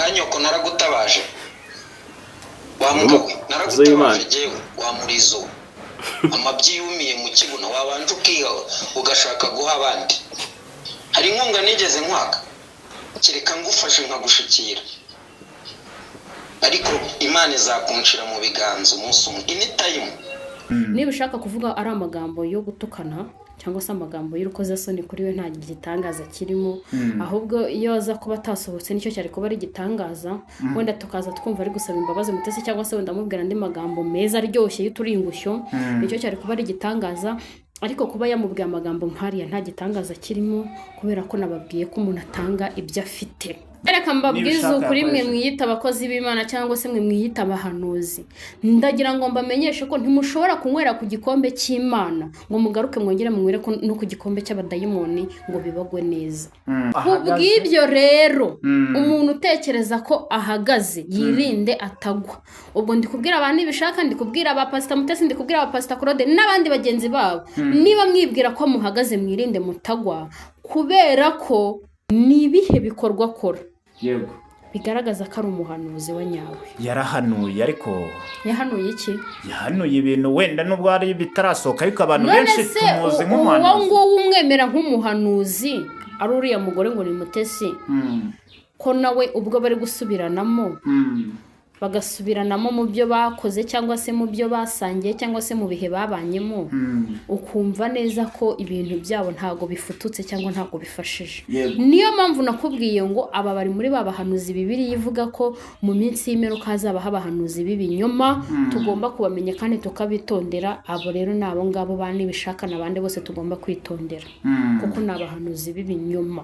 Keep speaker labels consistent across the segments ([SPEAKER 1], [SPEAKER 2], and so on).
[SPEAKER 1] Kanyoko, naragutabaje wa mbwa we.
[SPEAKER 2] Umukozi w'Imana.
[SPEAKER 1] Naragutabaje jyewe wa murizo we. Amabyi yumiye mu kibuno, wabanje ukiha ugashaka guha abandi. Hari inkunga nigeze nkwaka? Kereka ngufashe nkagushikira, ariko Imana izakunshira mu biganza umunsi umwe, anytime.
[SPEAKER 3] Niba ushaka kuvuga ari amagambo yo gutukana cyangwa se amagambo y'urukozasoni, kuri we nta gitangaza kirimo. Ahubwo iyo aza kuba atasohotse, nicyo cyari kuba ari igitangaza. Wenda tukaza twumva ari gusaba imbabazi Mutesi, cyangwa se wenda amubwira andi magambo meza aryoshye y'uturingushyo, nicyo cyari kuba ari igitangaza. Ariko kuba yamubwiye amagambo nk'ariya nta gitangaza kirimo, kubera ko nababwiye ko umuntu atanga ibyo afite. Reka mbabwize
[SPEAKER 4] Nibishaka
[SPEAKER 3] ukuri, mwe
[SPEAKER 4] yakoresha.
[SPEAKER 3] mwiyita abakozi b'Imana cyangwa se mwe mwiyita abahanuzi, ndagira ngo mbamenyeshe ko ntimushobora kunywera ku gikombe cy'Imana ngo mugaruke mwongere munywere no ku gikombe cy'abadayimoni ngo bibagwe neza. Ku bw'ibyo rero, umuntu utekereza ko ahagaze yirinde atagwa. Ubwo ndi kubwira abantu nibishaka, ndi kubwira aba Pasita Mutesi, ndi kubwira aba Pasita Claude n'abandi bagenzi babo: niba mwibwira ko muhagaze, mwirinde mutagwa, kubera ko ni ibihe bikorwa akora bigaragaza ko ari umuhanuzi wa nyawe?
[SPEAKER 4] Yarahanuye, ariko
[SPEAKER 3] Yahanuye iki?
[SPEAKER 4] Yahanuye ibintu wenda nubwo hari bitarasohoka, ariko abantu
[SPEAKER 3] None
[SPEAKER 4] benshi
[SPEAKER 3] se
[SPEAKER 4] tumuzi
[SPEAKER 3] uwo
[SPEAKER 4] nk'umuhanuzi.
[SPEAKER 3] nguwo umwemera nk'umuhanuzi, ari uriya mugore ngo ni Mutesi, ko nawe ubwo bari gusubiranamo, bagasubiranamo mu byo bakoze cyangwa se mu byo basangiye cyangwa se mu bihe babanyemo, ukumva neza ko ibintu byabo ntabwo bifututse cyangwa ntabwo bifashije? Niyo mpamvu nakubwiye ngo aba bari muri ba bahanuzi Bibiliya ivuga ko mu minsi y'imperuka hazabaho abahanuzi b'ibinyoma. Tugomba kubamenya kandi tukabitondera. Abo rero ni abo ngabo ba Nibishaka n'abandi bose tugomba kwitondera, kuko ni abahanuzi b'ibinyoma.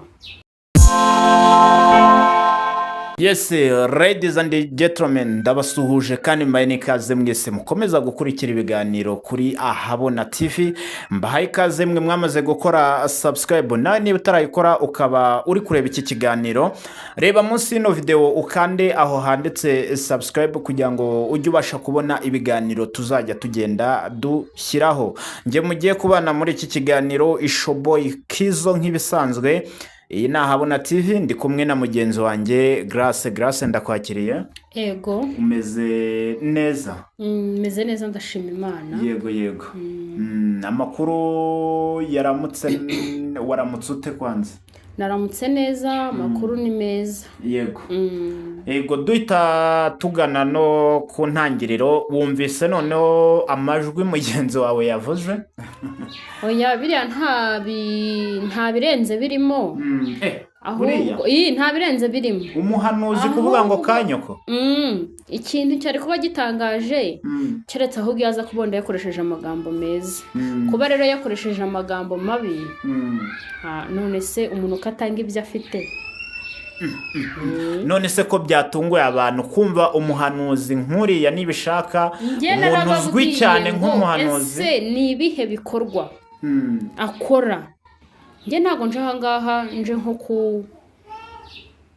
[SPEAKER 4] Yes, ladies and gentlemen, ndabasuhuje kandi mbaye n'ikaze mwese mukomeza gukurikira ibiganiro kuri Ahabona TV. Mbahaye ikaze mwe mwamaze gukora subscribe. Nawe niba utarayikora ukaba uri kureba iki kiganiro, reba munsi y'ino video ukande aho handitse subscribe kugira ngo ujye ubasha kubona ibiganiro tuzajya tugenda dushyiraho. Njye mugiye kubana muri iki kiganiro, Ishoboy Kizo, nk'ibisanzwe. Iyi ni Ahabona TV, ndi kumwe na mugenzi wanjye Grace. Grace, ndakwakiriye.
[SPEAKER 3] Yego.
[SPEAKER 4] Umeze neza?
[SPEAKER 3] Meze neza, ndashima Imana.
[SPEAKER 4] Yego, amakuru yaramutse, waramutse ute kwanza?
[SPEAKER 3] Naramutse neza, amakuru ni meza.
[SPEAKER 4] Yego, duhita tugana no ku ntangiriro. Wumvise noneho amajwi mugenzi wawe yavuze?
[SPEAKER 3] Oya, biriya nta birenze birimo.
[SPEAKER 4] Buriya
[SPEAKER 3] Ahubwo iyi nta birenze birimo.
[SPEAKER 4] Umuhanuzi kuvuga ngo
[SPEAKER 3] Ahubwo
[SPEAKER 4] kanyoko.
[SPEAKER 3] Ikintu cyari kuba gitangaje, keretse ahubwo yaza kubonda yakoresheje amagambo meza. Kuba rero yakoresheje amagambo mabi, none se umuntu uko atanga ibyo afite?
[SPEAKER 4] None se ko byatunguye abantu kumva umuhanuzi nk'uriya Nibishaka,
[SPEAKER 3] Njye
[SPEAKER 4] umuntu uzwi
[SPEAKER 3] narababwiye
[SPEAKER 4] cyane
[SPEAKER 3] ngo
[SPEAKER 4] nk'umuhanuzi?
[SPEAKER 3] Ese ni ibihe bikorwa akora? Njye ntabwo nje ahangaha nje nko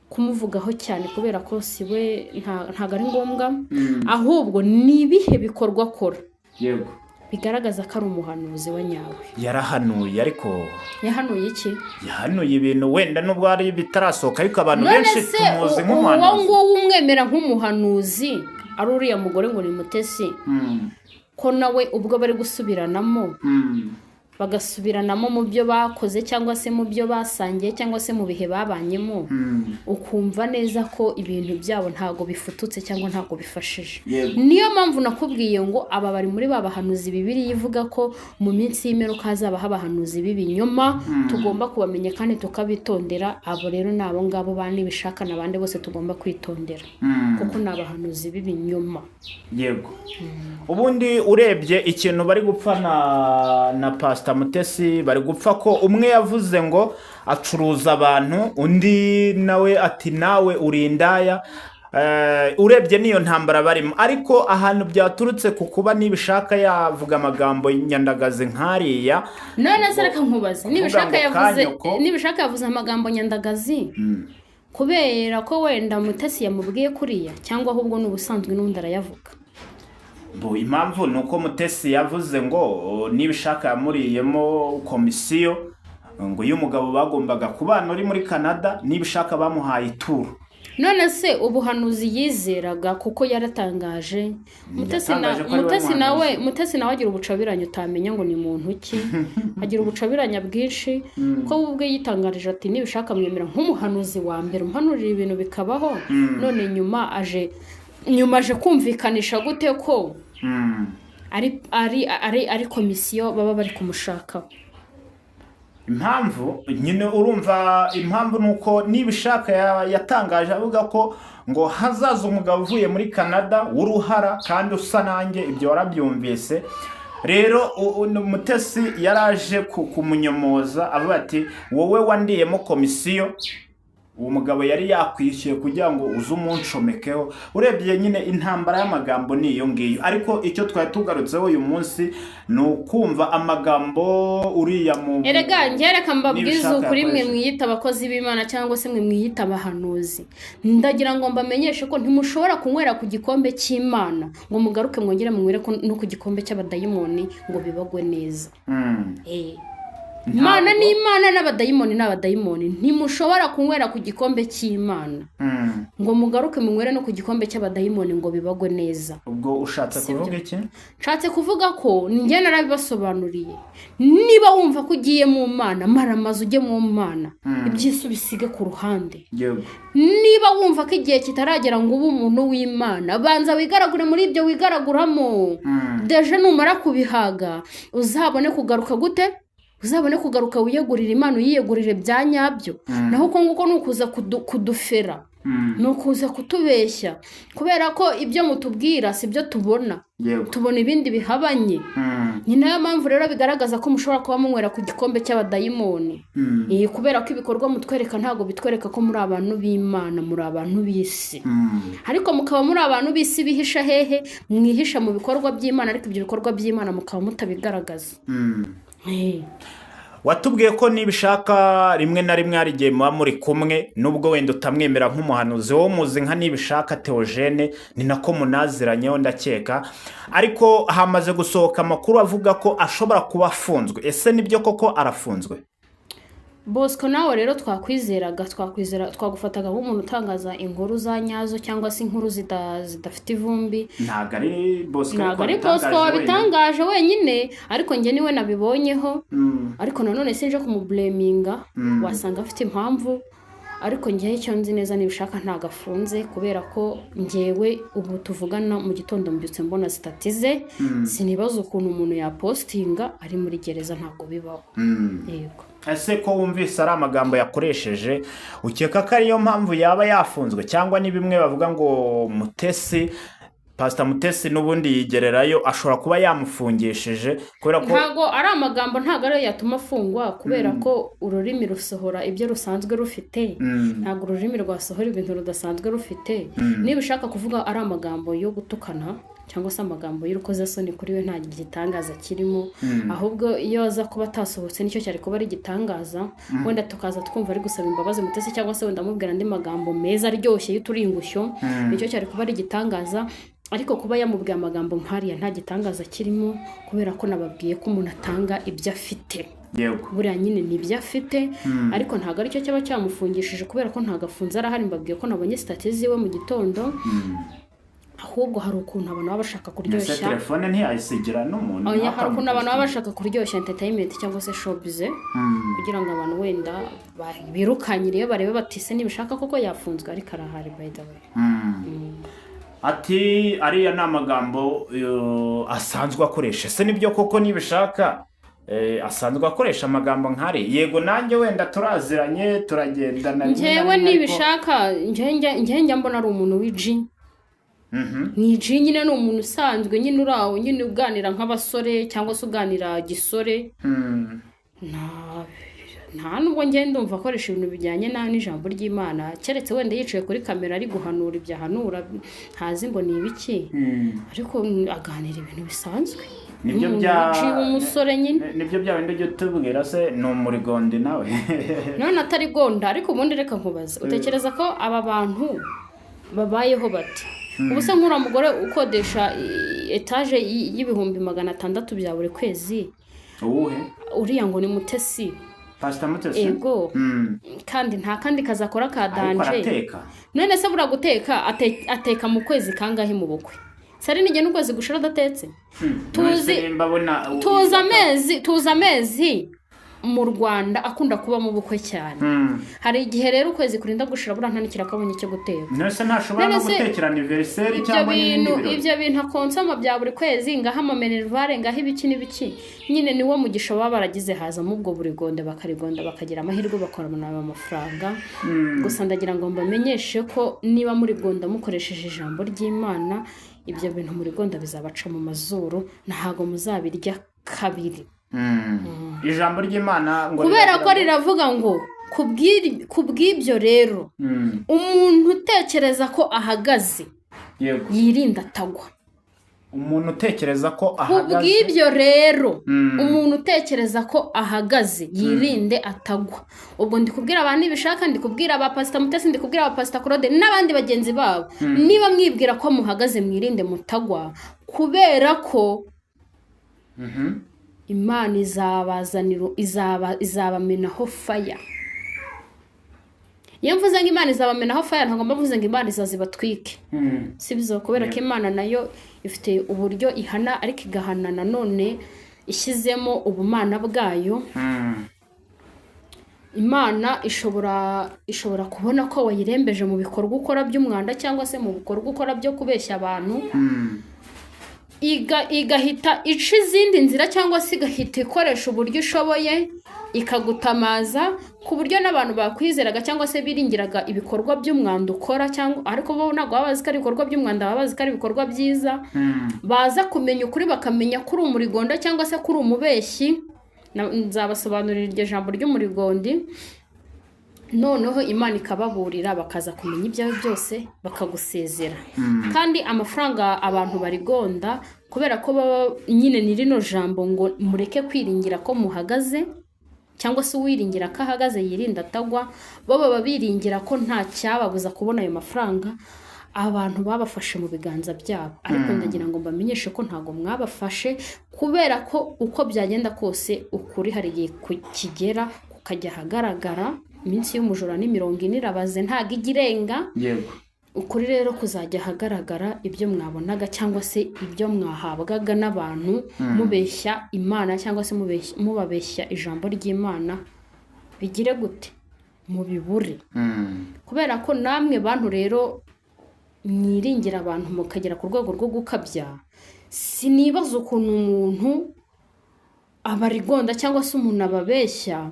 [SPEAKER 3] kumuvugaho cyane, kubera ko si we, ntabwo ari ngombwa. Ahubwo ni ibihe bikorwa akora bigaragaza ko ari umuhanuzi wa nyawe?
[SPEAKER 4] Yarahanuye, ariko
[SPEAKER 3] Yahanuye iki?
[SPEAKER 4] Yahanuye ibintu wenda nubwo hari bitarasohoka, ariko abantu
[SPEAKER 3] None
[SPEAKER 4] benshi
[SPEAKER 3] se
[SPEAKER 4] tumuzi
[SPEAKER 3] uwo
[SPEAKER 4] nk'umuhanuzi.
[SPEAKER 3] nguwo umwemera nk'umuhanuzi, ari uriya mugore ngo ni Mutesi, ko nawe ubwo bari gusubiranamo, bagasubiranamo mu byo bakoze cyangwa se mu byo basangiye cyangwa se mu bihe babanyemo, ukumva neza ko ibintu byabo ntabwo bifututse cyangwa ntabwo bifashije? Niyo mpamvu nakubwiye ngo aba bari muri ba bahanuzi Bibiliya ivuga ko mu minsi y'imperuka hazabaho abahanuzi b'ibinyoma. Tugomba kubamenya kandi tukabitondera. Abo rero ni abo ngabo ba Nibishaka n'abandi bose tugomba kwitondera, kuko ni abahanuzi b'ibinyoma.
[SPEAKER 4] Yego, ubundi urebye ikintu bari gupfa na Pasita Mutesi, bari gupfa ko umwe yavuze ngo acuruza abantu, undi nawe ati nawe uri indaya. Urebye n'iyo ntambara barimo, ariko ahantu byaturutse ku kuba Nibishaka yavuga amagambo nyandagazi nk'ariya.
[SPEAKER 3] None se reka nkubaze,
[SPEAKER 4] Kuvuga
[SPEAKER 3] Nibishaka
[SPEAKER 4] ngo
[SPEAKER 3] yavuze
[SPEAKER 4] kanyoko.
[SPEAKER 3] Nibishaka yavuze amagambo nyandagazi kubera ko wenda Mutesi yamubwiye kuriya, cyangwa ahubwo ni ubusanzwe n'ubundi arayavuga?
[SPEAKER 4] Bo, impamvu ni uko Mutesi yavuze ngo Nibishaka yamuriyemo komisiyo ngo iyo umugabo bagombaga kubana uri muri Canada, Nibishaka bamuhaye ituro.
[SPEAKER 3] None se ubuhanuzi yizeraga kuko yaratangaje? Mutesi
[SPEAKER 4] Yatangaje ko ari we
[SPEAKER 3] Mutesi nawe,
[SPEAKER 4] muhanuzi.
[SPEAKER 3] Mutesi nawe agira ubucabiranya utamenya ngo ni muntu ki. Agira ubucabiranya bwinshi, ko we ubwe yitangarije ati nibishaka mwemera nk'umuhanuzi wa mbere umuhanurira ibintu bikabaho. None nyuma aje kumvikanisha gute ko ari komisiyo baba bari kumushakaho?
[SPEAKER 4] Impamvu nyine, urumva impamvu ni uko nibishaka yatangaje avuga ko ngo hazaza umugabo uvuye muri Canada w'uruhara kandi usa nanjye. Ibyo warabyumvise. Rero Mutesi yaraje kumunyomoza avuga ati wowe wandiyemo komisiyo, uwo mugabo yari yakwishyuye kugira ngo uze umuncomekeho. Urebye nyine intambara y'amagambo ni iyo ngiyo, ariko icyo twari tugarutseho uyu munsi ni ukumva amagambo uriya mu
[SPEAKER 3] Erega njye reka mbabwize
[SPEAKER 4] Nibishaka
[SPEAKER 3] ukuri, mwe
[SPEAKER 4] yakoresheje.
[SPEAKER 3] mwiyita abakozi b'Imana cyangwa se mwe mwiyita abahanuzi, ndagira ngo mbamenyeshe ko ntimushobora kunywera ku gikombe cy'Imana ngo mugaruke mwongere munywere no ku gikombe cy'abadayimoni ngo bibagwe neza. Imana ni Imana n'abadayimoni ni abadayimoni. Ntimushobora kunywera ku gikombe cy'Imana ngo mugaruke munywere no ku gikombe cy'abadayimoni ngo bibagwe neza.
[SPEAKER 4] Ubwo ushatse
[SPEAKER 3] Sibyo.
[SPEAKER 4] kuvuga iki?
[SPEAKER 3] Nshatse kuvuga ko njye narabibasobanuriye. Niba wumva ko ugiye mu Mana, mara amazu ujye mu Mana, iby'isi ubisige ku ruhande. Niba wumva ko igihe kitaragera ngo ube umuntu w'Imana, banza wigaragure muri ibyo wigaraguramo. Déjà numara kubihaga, uzabone kugaruka gute? Uzabone kugaruka wiyegurire Imana, uyiyegurire bya nyabyo. Naho uko nguko ni ukuza kudufera, ni ukuza kutubeshya, kubera ko ibyo mutubwira si byo tubona. Tubona ibindi bihabanye. Ni nayo mpamvu rero bigaragaza ko mushobora kuba munywera ku gikombe cy'abadayimoni. Kubera ko ibikorwa mutwereka ntabwo bitwereka ko muri abantu b'Imana, muri abantu b'isi. Ariko mukaba muri abantu b'isi bihisha hehe? Mwihisha mu bikorwa by'Imana, ariko ibyo bikorwa by'Imana mukaba mutabigaragaza.
[SPEAKER 4] Watubwiye ko nibishaka rimwe na rimwe hari igihe muba muri kumwe, nubwo wenda utamwemera nk'umuhanuzi, wowe muzi nka Nibishaka Theogene, ni nako munaziranyeho ndakeka. Ariko hamaze gusohoka amakuru avuga ko ashobora kuba afunzwe. Ese nibyo koko arafunzwe?
[SPEAKER 3] Bosco, nawe rero twakwizeraga, twakwizera, twagufataga nk'umuntu utangaza inkuru za nyazo cyangwa se inkuru zidafite ivumbi.
[SPEAKER 4] Ntabwo ari Bosco.
[SPEAKER 3] Ntabwo ari Bosco wabitangaje wenyine, ariko njye niwe nabibonyeho. Ariko nanone sinje kumublaminga, wasanga afite impamvu. Ariko njyewe icyo nzi neza, nibishaka ntabwo afunze, kubera ko njyewe ubu tuvugana mu gitondo mbyutse mbona status ze. Sinibaza ukuntu umuntu yapostinga ari muri gereza, ntabwo bibaho. Yego.
[SPEAKER 4] Ese ko wumvise ari amagambo yakoresheje, ukeka ko ariyo mpamvu yaba yafunzwe, cyangwa ni bimwe bavuga ngo Mutesi, Pasita Mutesi n'ubundi yigererayo, ashobora kuba yamufungishije kubera ko
[SPEAKER 3] Ntabwo ari amagambo, ntabwo ariyo yatuma afungwa, kubera ko ururimi rusohora ibyo rusanzwe rufite. Ntabwo ururimi rwasohora ibintu rudasanzwe rufite. Niba ushaka kuvuga ari amagambo yo gutukana cyangwa se amagambo y'urukozasoni, kuri we nta gitangaza kirimo. Ahubwo iyo aza kuba atasohotse nicyo cyari kuba ari igitangaza, wenda tukaza twumva ari gusaba imbabazi Mutesi, cyangwa se wenda amubwira andi magambo meza aryoshye y'uturingushyo, nicyo cyari kuba ari igitangaza. Ariko kuba yamubwiye amagambo nk'ariya nta gitangaza kirimo, kubera ko nababwiye ko umuntu atanga ibyo afite. Buriya nyine ni ibyo afite, ariko ntabwo aricyo cyaba cyamufungishije, kubera ko ntabwo afunze, arahari. Mbabwiye ko nabonye status ziwe mu gitondo. Ahubwo hari ukuntu abantu baba bashaka
[SPEAKER 4] Ese
[SPEAKER 3] kuryoshya.
[SPEAKER 4] Telefone ntiyayisigira n'umuntu?
[SPEAKER 3] Oya, hari ukuntu abantu baba bashaka kuryoshya entertainment cyangwa se showbiz, kugira ngo abantu wenda birukanyire iyo barebe bati se nibishaka koko yafunzwe? Ariko arahari, by the way.
[SPEAKER 4] Ati ariya ni amagambo asanzwe akoresha. Ese nibyo koko nibishaka asanzwe akoresha amagambo nk'ari? Yego, nanjye wenda turaziranye, turagendana rimwe na
[SPEAKER 3] Njyewe
[SPEAKER 4] rimwe,
[SPEAKER 3] nibishaka njyewe njya mbona ari umuntu w'iji. Ni iji nyine, ni umuntu usanzwe nyine uri aho nyine uganira nk'abasore cyangwa se uganira gisore. Nta nubwo ngenda ndumva akoresha ibintu bijyanye n'ijambo ry'Imana, keretse wenda yicaye kuri kamera ari guhanura ibyo ahanura, ntazi ngo ni ibiki. Ariko aganira ibintu bisanzwe.
[SPEAKER 4] Nibyo.
[SPEAKER 3] N'umuntu wiciye umusore nyine.
[SPEAKER 4] Nibyo bya bindi ujya utubwira se, ni umurigondi nawe?
[SPEAKER 3] None atari gonda? Ariko ubundi reka nkubaze, utekereza ko aba bantu babayeho bate? Ubu se nk'uriya mugore ukodesha etaje y'600,000 bya buri kwezi,
[SPEAKER 4] Uwuhe?
[SPEAKER 3] uriya ngo ni Mutesi.
[SPEAKER 4] Pasita Mutesi.
[SPEAKER 3] Ego. Kandi nta kandi kazi akora ka
[SPEAKER 4] Ariko
[SPEAKER 3] danger.
[SPEAKER 4] arateka.
[SPEAKER 3] None se buriya guteka, ateka mu kwezi kangahe mu bukwe? Sari n'igihe n'ukwezi gushira adatetse. Tuzi
[SPEAKER 4] None se nimba abona
[SPEAKER 3] tuzi amezi mu Rwanda akunda kuba mu bukwe cyane. Hari igihe rero ukwezi kurinda gushira buriya nta n'ikirakabonye cyo guteka.
[SPEAKER 4] None se ntashobora no
[SPEAKER 3] None se
[SPEAKER 4] gutekera anniversaire
[SPEAKER 3] ibyo
[SPEAKER 4] cyangwa n'ibindi
[SPEAKER 3] bintu
[SPEAKER 4] birori?
[SPEAKER 3] Ibyo bintu akonsoma bya buri kwezi, ngaho amaminerval, ngaho ibiki n'ibiki, nyine niwo mugisha baba baragize, hazamo ubwo burigonde, bakarigonda, bakagira amahirwe, bakorana amafaranga. Gusa ndagira ngo mbamenyeshe ko niba murigonda mukoresheje ijambo ry'Imana, ibyo bintu murigonda bizabaca mu mazuru, ntabwo muzabirya kabiri.
[SPEAKER 4] Ijambo ry'Imana ngo
[SPEAKER 3] Kubera ko
[SPEAKER 4] riragira ngo
[SPEAKER 3] riravuga ngo kubw'ibyo rero umuntu utekereza ko ahagaze yirinda atagwa.
[SPEAKER 4] Umuntu utekereza ko ahagaze.
[SPEAKER 3] Kubw'ibyo rero umuntu utekereza ko ahagaze yirinde atagwa. Ubwo ndi kubwira abantu nibishaka, ndi kubwira aba Pasita Mutesi, ndi kubwira aba Pasita Claude n'abandi bagenzi babo, niba mwibwira ko muhagaze, mwirinde mutagwa, kubera ko Imana izabazanira, izabamenaho fire. Iyo mvuze ngo Imana izabamenaho fire, ntabwo mba mvuze ngo Imana izazibatwike. Si byo, kubera ko Imana nayo ifite uburyo ihana, ariko igahana nanone ishyizemo ubumana bwayo. Imana ishobora kubona ko wayirembeje mu bikorwa ukora by'umwanda cyangwa se mu bikorwa ukora byo kubeshya abantu, igahita ica izindi nzira cyangwa se igahita ikoresha uburyo ishoboye ikagutamaza, ku buryo n'abantu bakwizeraga cyangwa se biringiraga ibikorwa by'umwanda ukora, cyangwa ariko bo ntabwo baba bazi ko ari ibikorwa by'umwanda, baba bazi ko ari ibikorwa byiza. Baza kumenya ukuri, bakamenya ko uri umurigonda cyangwa se ko uri umubeshyi. Nzabasobanurira iryo jambo ry'umurigondi. Noneho Imana ikababurira, bakaza kumenya ibyawe byose, bakagusezera. Kandi amafaranga abantu barigonda, kubera ko baba nyine ni rino jambo ngo mureke kwiringira ko muhagaze, cyangwa se uwiringira ko ahagaze yirinda atagwa, bo baba biringira ko nta cyababuza kubona ayo mafaranga abantu babafashe mu biganza byabo. Ariko ndagira ngo mbamenyeshe ko ntabwo mwabafashe, kubera ko uko byagenda kose ukuri hari igihe kigera kukajya ahagaragara. Iminsi y'umujura ni 40 irabaze, ntabwo ijya irenga. Ukuri rero kuzajya ahagaragara, ibyo mwabonaga cyangwa se ibyo mwahabwaga n'abantu mubeshya Imana cyangwa se mubabeshya ijambo ry'Imana, bigire gute? Mubibure. Kubera ko namwe bantu rero mwiringira abantu mukagera ku rwego rwo gukabya, sinibaza ukuntu umuntu abarigonda cyangwa se umuntu ababeshya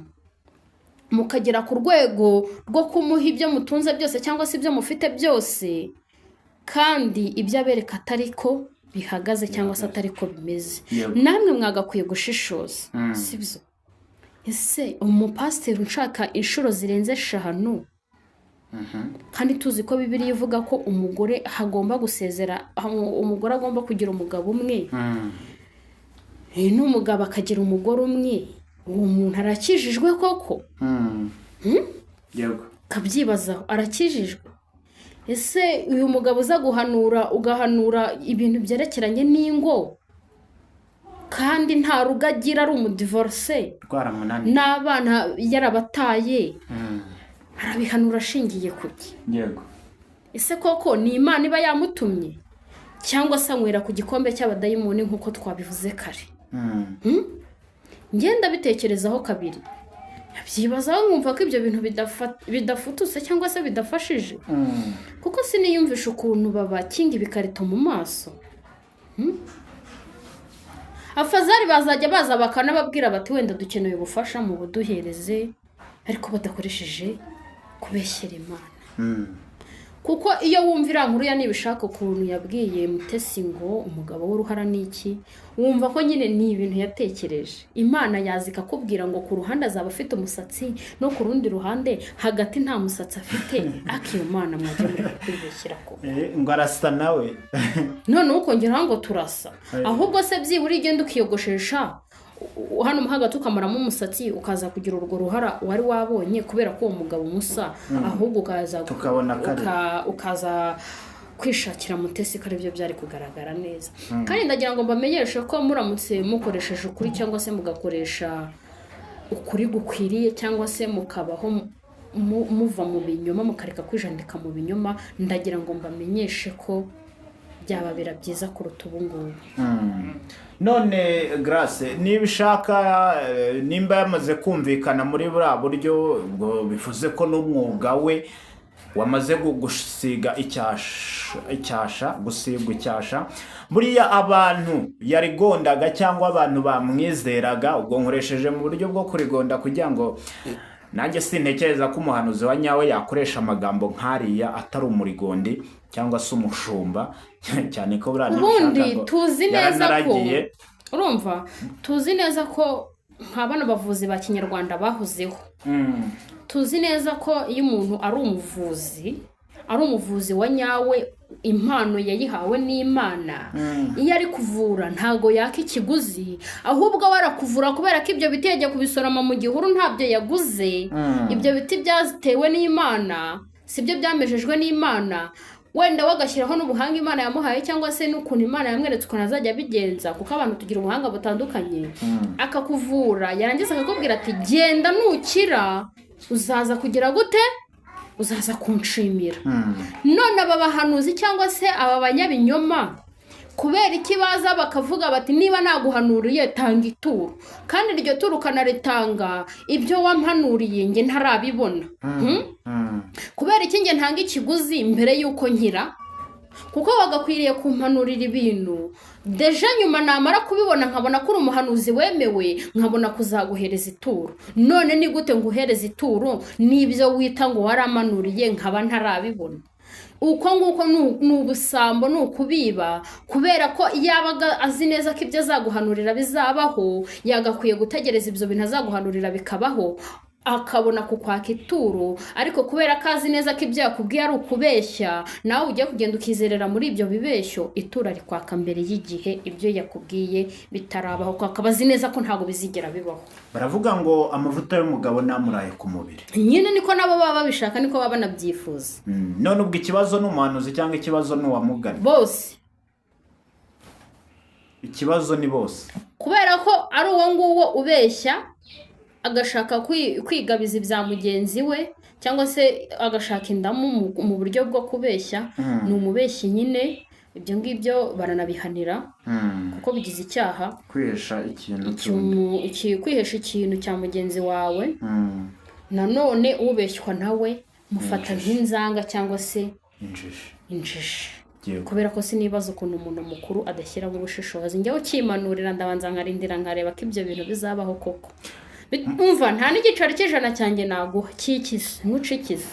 [SPEAKER 3] mukagera ku rwego rwo kumuha ibyo mutunze byose cyangwa se ibyo mufite byose, kandi ibyo abereka atari ko bihagaze cyangwa se atari ko bimeze. Namwe mwagakwiye gushishoza, si byo? Ese umupasiteri unshaka inshuro zirenze 5, kandi tuzi ko Bibiliya ivuga ko umugore hagomba gusezera, umugore agomba kugira umugabo umwe, n'umugabo akagira umugore umwe, uwo muntu arakijijwe koko?
[SPEAKER 4] Yego.
[SPEAKER 3] Ukabyibazaho, arakijijwe? Ese uyu mugabo uza guhanura, ugahanura ibintu byerekeranye n'ingo, kandi nta rugo agira, ari umudivorce,
[SPEAKER 4] Rwaramunaniye.
[SPEAKER 3] n'abana yarabataye, arabihanura ashingiye ku ki? Ese koko ni Imana iba yamutumye, cyangwa se anywera ku gikombe cy'abadayimoni nk'uko twabivuze kare? Ngenda bitekerezaho kabiri, byibazaho, nkumva ko ibyo bintu bidafututse cyangwa se bidafashije, kuko siniyumvisha ukuntu babakinga ibikarito mu maso. Afazari bazajya baza bakanababwira bati wenda dukeneye ubufasha mu buduhereze, ariko badakoresheje kubeshyera Imana. Kuko iyo wumva iriya nkuru ya Nibishaka, ukuntu yabwiye Mutesi ngo umugabo w'uruhara ni iki, wumva ko nyine ni ibintu yatekereje. Imana yaza ikakubwira ngo ku ruhande azaba afite umusatsi, no ku rundi ruhande hagati nta musatsi afite, ariko iyo Mana mwajya muri kwibeshyira ko
[SPEAKER 4] Ngo arasa nawe.
[SPEAKER 3] Noneho ukongeraho ngo turasa. Ahubwo se byibura ugenda ukiyogoshesha hano mo hagati ukamaramo umusatsi, ukaza kugira urwo ruhara wari wabonye kubera ko uwo mugabo musa, ahubwo ukaza
[SPEAKER 4] Tukabona kare.
[SPEAKER 3] ukaza kwishakira Mutesi, ko aribyo byari kugaragara neza. Kandi ndagira ngo mbamenyeshe ko muramutse mukoresheje ukuri cyangwa se mugakoresha ukuri gukwiriye cyangwa se mukabaho muva mu binyoma, mukareka kwijandika mu binyoma, ndagira ngo mbamenyeshe ko byababera byiza kuruta ubu ngubu.
[SPEAKER 4] None Grace, niba ishaka nimba yamaze kumvikana muri buriya buryo, ubwo bivuze ko n'umwuga we wamaze gusiga icyasha, gusigwa icyasha. Buriya abantu yarigondaga cyangwa abantu bamwizeraga, ubwo nkoresheje mu buryo bwo kurigonda kugira ngo nanjye sintekereza ko umuhanuzi wa nyawe yakoresha amagambo nk'ariya atari umurigondi cyangwa se umushumba, cyane ko buriya
[SPEAKER 3] Ubundi
[SPEAKER 4] ntibishaka ngo
[SPEAKER 3] tuzi neza ko
[SPEAKER 4] yaranaragiye.
[SPEAKER 3] Urumva, tuzi neza ko nka bano bavuzi ba kinyarwanda bahozeho, tuzi neza ko iyo umuntu ari umuvuzi wa nyawe, impano yayihawe n'Imana, iyo ari kuvura ntago yaka ikiguzi, ahubwo we arakuvura kubera ko ibyo biti yajya kubisoroma mu gihuru, ntabyo yaguze. Ibyo biti byatewe n'Imana, si byo byamejejwe n'Imana, wenda we agashyiraho n'ubuhanga Imana yamuhaye cyangwa se n'ukuntu Imana yamweretse ukuntu azajya abigenza, kuko abantu tugira ubuhanga butandukanye. Akakuvura, yarangiza akakubwira ati: "Genda, nukira uzaza kugira gute? Uzaza kunshimira." None aba bahanuzi cyangwa se aba banyabinyoma, kubera iki baza bakavuga bati: "Niba naguhanuriye, tanga ituro," kandi iryo turo ukanaritanga ibyo wampanuriye njye ntarabibona? Kubera iki njye ntanga ikiguzi mbere y'uko nkira? Kuko wagakwiriye kumpanurira ibintu déjà, nyuma namara kubibona nkabona ko uri umuhanuzi wemewe, nkabona kuzaguhereza ituro. None ni gute nguhereza ituro n'ibyo wita ngo waramanuriye nkaba ntarabibona? Uko nguko ni ubusambo, ni ukubiba, kubera ko iyo abaga azi neza ko ibyo azaguhanurira bizabaho, yagakwiye gutegereza ibyo bintu azaguhanurira bikabaho, akabona kukwaka ituro. Ariko kubera ko azi neza ko ibyo yakubwiye ari ukubeshya, nawe ugiye kugenda ukizerera muri ibyo bibeshyo, ituro rikwaka mbere y'igihe, ibyo yakubwiye bitarabaho, kuko akaba azi neza ko ntabwo bizigera bibaho.
[SPEAKER 4] Baravuga ngo amavuta y'umugabo namuraye ku mubiri.
[SPEAKER 3] Nyine niko nabo baba babishaka, niko baba banabyifuza.
[SPEAKER 4] None ubwo ikibazo ni umuhanuzi cyangwa ikibazo ni uwamugana?
[SPEAKER 3] Bose.
[SPEAKER 4] Ikibazo ni bose.
[SPEAKER 3] Kubera ko ari uwo nguwo ubeshya, agashaka kwigabiza ibya mugenzi we, cyangwa se agashaka indamu mu buryo bwo kubeshya, ni umubeshyi nyine. Ibyo ngibyo baranabihanira, kuko bigize icyaha.
[SPEAKER 4] Kwihesha ikintu cy'undi.
[SPEAKER 3] Kwihesha ikintu cya mugenzi wawe. Nanone ubeshywa nawe mufata nk'inzanga cyangwa se
[SPEAKER 4] Injiji.
[SPEAKER 3] injiji.
[SPEAKER 4] Yego.
[SPEAKER 3] Kubera ko sinibaza ukuntu umuntu mukuru adashyiramo ubushishozi. Njyewe ukimanurira, ndabanza nkarindira, nkareba ko ibyo bintu bizabaho koko. Umva, nta n'igiceri cy'ijana cyanjye naguha cyikize nkucikize.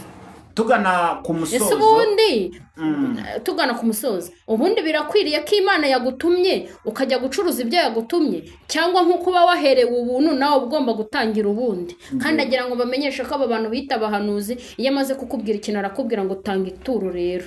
[SPEAKER 4] Tugana ku
[SPEAKER 3] Ese
[SPEAKER 4] musozo.
[SPEAKER 3] ubundi tugana ku musozo, ubundi birakwiriye ko Imana yagutumye ukajya gucuruza ibyo yagutumye, cyangwa nk'uko uba waherewe ubuntu, nawe uba ugomba gutangira ubundi? Kandi agira ngo bamenyeshe ko aba bantu bita abahanuzi, iyo amaze kukubwira ikintu, arakubwira ngo: "Tanga ituro rero."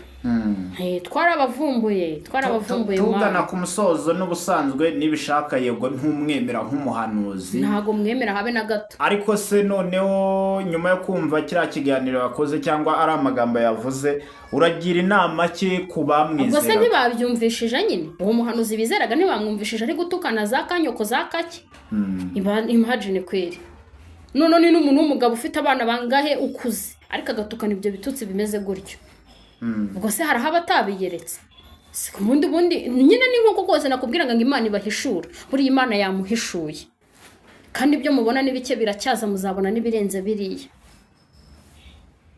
[SPEAKER 3] Twarabavumbuye, twarabavumbuye.
[SPEAKER 4] Tugana
[SPEAKER 3] Mwana.
[SPEAKER 4] ku musozo, n'ubusanzwe nibishaka, yego, ntumwemera nk'umuhanuzi.
[SPEAKER 3] Ntabwo mwemera habe na gato.
[SPEAKER 4] Ariko se noneho nyuma yo kumva kiriya kiganiro yakoze cyangwa ari amagambo yavuze, uragira inama ki ku
[SPEAKER 3] Ubwo se
[SPEAKER 4] bamwizera?
[SPEAKER 3] ntibabyumvishije nyine? Uwo muhanuzi bizeraga ntibamwumvishije ari gutukana za kanyoko za kake? Imagine kweri, none ni n'umuntu w'umugabo ufite abana bangahe, ukuze, ariko agatukana ibyo bitutsi bimeze gutyo. Ubwo se hari aho aba atabiyeretse? Si ku bundi nyine ni nk'uko kose nakubwiraga ngo Imana ibahishura. Buriya Imana yamuhishuye, kandi ibyo mubona ni bike, biracyaza, muzabona n'ibirenze biriya.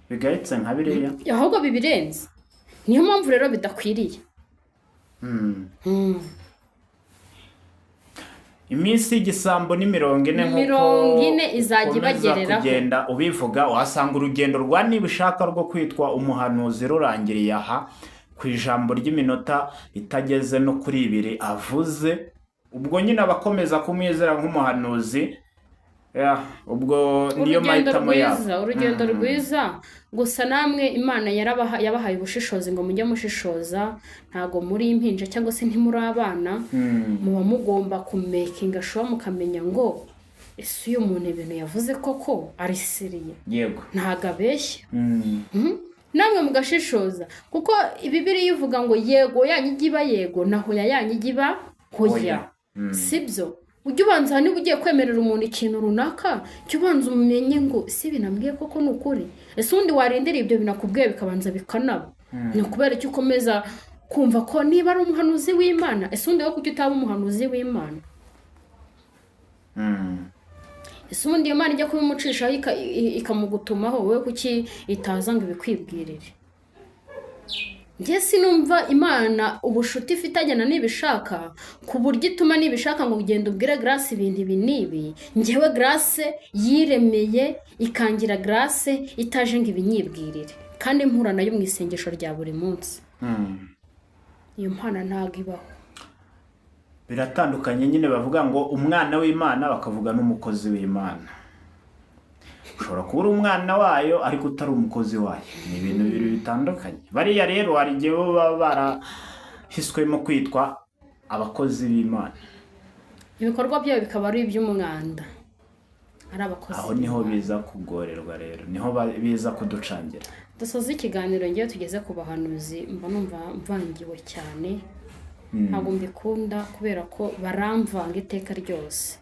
[SPEAKER 4] Bigayitse nka biriya?
[SPEAKER 3] Ahubwo bibirenze. Niyo mpamvu rero bidakwiriye.
[SPEAKER 4] Iminsi y'igisambo ni 40 nk'uko
[SPEAKER 3] 40 izajya
[SPEAKER 4] ukomeza
[SPEAKER 3] ibagereraho.
[SPEAKER 4] kugenda ubivuga. Uhasanga urugendo rwa nibishaka rwo kwitwa umuhanuzi rurangiriye aha ku ijambo ry'iminota itageze no kuri 2 avuze. Ubwo nyine abakomeza kumwizera nk'umuhanuzi, ya, ubwo niyo
[SPEAKER 3] Urugendo
[SPEAKER 4] mahitamo yabo.
[SPEAKER 3] rwiza, urugendo rwiza. Gusa namwe Imana yabahaye ubushishozi ngo mujye mushishoza. Ntabwo muri impinja cyangwa se ntimuri abana. Muba mugomba kumakinga sure, mukamenya ngo: "Ese uyu muntu ibintu yavuze koko ari sérieux?" Ntabwo abeshya. Namwe mugashishoza, kuko Bibiliya ivuga ngo yego yanyu ijya iba yego, na hoya yanyu ijya iba hoya.
[SPEAKER 4] Hoya.
[SPEAKER 3] Sibyo? Ujye ubanza, niba ugiye kwemerera umuntu ikintu runaka, jya ubanza umenye ngo ese binambwiye koko ni ukuri? Ese ubundi warindira ibyo binakubwiye bikabanza bikanaba? Ni ukubera icyo ukomeza kumva ko niba ari umuhanuzi w'Imana? Ese ubundi wowe kuki utaba umuhanuzi w'Imana? Ese ubundi iyo Mana ijya kubimucishaho ikamugutumaho, wowe kuki itaza ngo ibikwibwirire? Njye sinumva Imana ubushuti ifitanye na Nibishaka, ku buryo ituma Nibishaka ngo ugende ubwire Grace ibintu ibi n'ibi. Njyewe Grace yiremeye ikangira Grace, itaje ngo ibinyibwirire, kandi mpura nayo mu isengesho rya buri munsi. Iyo mpana ntabwo ibaho.
[SPEAKER 4] Biratandukanye nyine. Bavuga ngo umwana w'Imana, bakavuga n'umukozi w'Imana. Ushobora kuba uri umwana wayo ariko utari umukozi wayo, ni ibintu bibiri bitandukanye. Bariya rero hari igihe bo baba barahiswemo kwitwa abakozi b'Imana,
[SPEAKER 3] ibikorwa byabo bikaba ari iby'umwanda, ari abakozi
[SPEAKER 4] Aho niho
[SPEAKER 3] b'Imana.
[SPEAKER 4] biza kugorerwa rero, niho biza kuducangira.
[SPEAKER 3] Dusoze ikiganiro. Ngewe tugeze ku bahanuzi mba numva mvangiwe cyane. Ntabwo mbikunda kubera ko baramvanga iteka ryose.